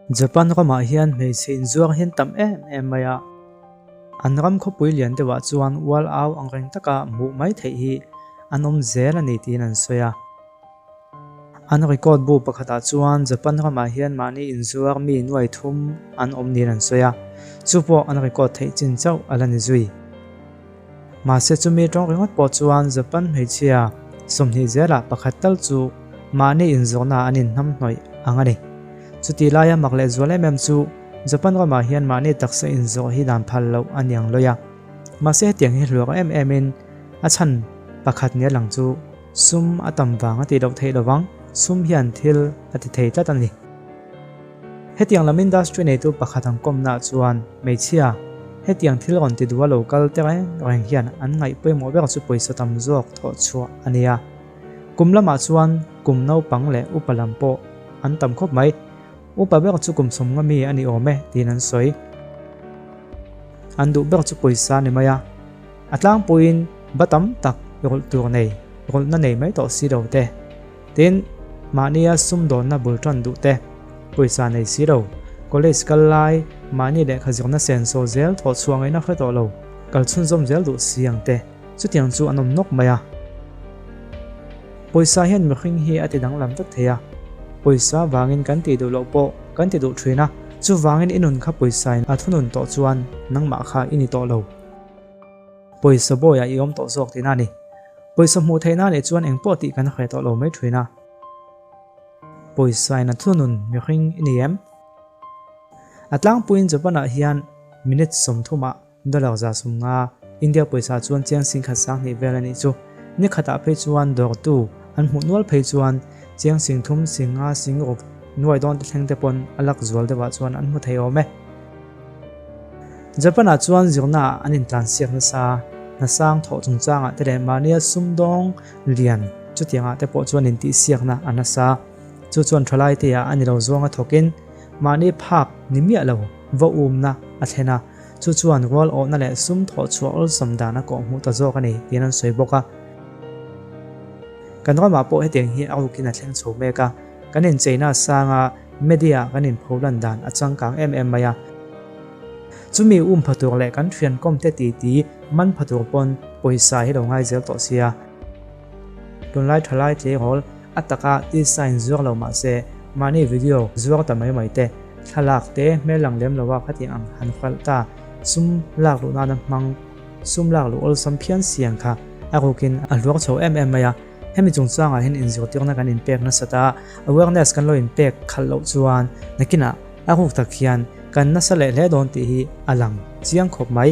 Japan ramah hian hmeichhe inzuar hi an tam em em mai a, an ram khawpui lian deuhah chuan ual au ang reng taka hmuh mai theih hi an awm zel a ni tiin an sawi a. An record bu pakhatah chuan Japan ramah hian mahni inzuar mi nuai thum an awm niin an sawi a, chu pawh an record theih chin chauh a la ni zui. Mahse chumi tawng ringawt pawh chuan Japan hmeichhia 20 zelah pakhat tal chu mahni inzawrna an inhnamhnawih ang a ni. Chutih laia mak leh zual em em chu Japan ramah hian mahni taksa inzawrh hi dan phal loh a ni ang lawi a. Mahse hetiang hi hluar em emin a chhan pakhat nia lang chu sum a tam vang a tih loh theih lovang, sum hian thil a ti thei tlat a ni. Hetiang lam industry neitu pakhat an kawmnaah chuan hmeichhia, hetiang thil rawn ti duha lo kal te reng reng hian an ngaih pawimawh ber chu pawisa tam zawk thawh chhuah a ni a. Kum lamah chuan kum naupang leh upa lam pawh an tam khawp mai. Upa ber chu kum 50 mi a ni awm e tiin an sawi. An duh ber chu pawisa a ni mai a. A tlangpuiin ba tam tak rawlh tur nei, rawlhna nei mai tawh si lo te. Tin, mahnia sumdawnna bul tan duh te, pawisa nei si lo, college kal lai, mahni lehkha zirna senso zel thawh chhuah ngaihna hre tawh lo, kal chhunzawm zel duh si ang te, chutiang chu an awm nawk mai a. Pawisa hian mihring hi a ti danglam vek thei a, pawisa vangin kan tih duh loh pawh kan ti duh thin a, chuvangin i nun kha pawisain a thunun tawh chuan nangmah kha i ni tawh lo. Pawisa bawiah i awm tawh zawk tihna a ni. Pawisa hmuh theihna nih chuan engpawh tih kan hre tawh lo mai thin a. Pawisa in a thunun mihring i ni em? A tlangpuiin Japan-ah hian minute 30 ah dollar 150, India pawisa chuan chiang 10,000 sanghnih vel a nih chu. Ni khatah phei chuan dawrtu an hmuh nual phei chuan chiang 30,000, 50,000, 60,000 nuai dawn te thleng te pawn a lak zual deuhah chuan an hmu thei awm e. Japan-ah chuan zirnaah an intlansiak nasa, hnasang thawh chungchangah te leh mahnia sumdawng lian chutiangah te pawh chuan intihsiakna a nasa. Chu chuan thalaiteah a ni lo zawnga thawkin mahni phak ni miah lo va umna a thlen a, chu chuan rual awhna leh sum thawh chhuah awlsam dan a kawhhmuh ta zawk a ni tiin an sawi bawk a. Kan ramah pawh hetiang hi a rukin a thleng chho mek a, kan incheina sanga media kan inpholan dan a changkang em em mai a. Chumi um pha tur leh kan thian kawm te titi man pha tur pawn pawisa hi lo ngai zel tawh sia. Tunlai thalai tleirawl a taka tisa in zuar lo mahse mahni video zuar ta mai mai te, thlalak te hmel lang lem loa khatiang ang han hralh ta sum lak luh nana hmang sum lak luh awlsam phian siang kha a rukin a hluar chho em em mai a. Hemi chungchangah hian inzirtirna kan inpek nasat a, awareness kan lo inpek khalh loh chuan nakinah a ruk tak hian kan nasa leh hle dawn tih hi a lang chiang khawp mai.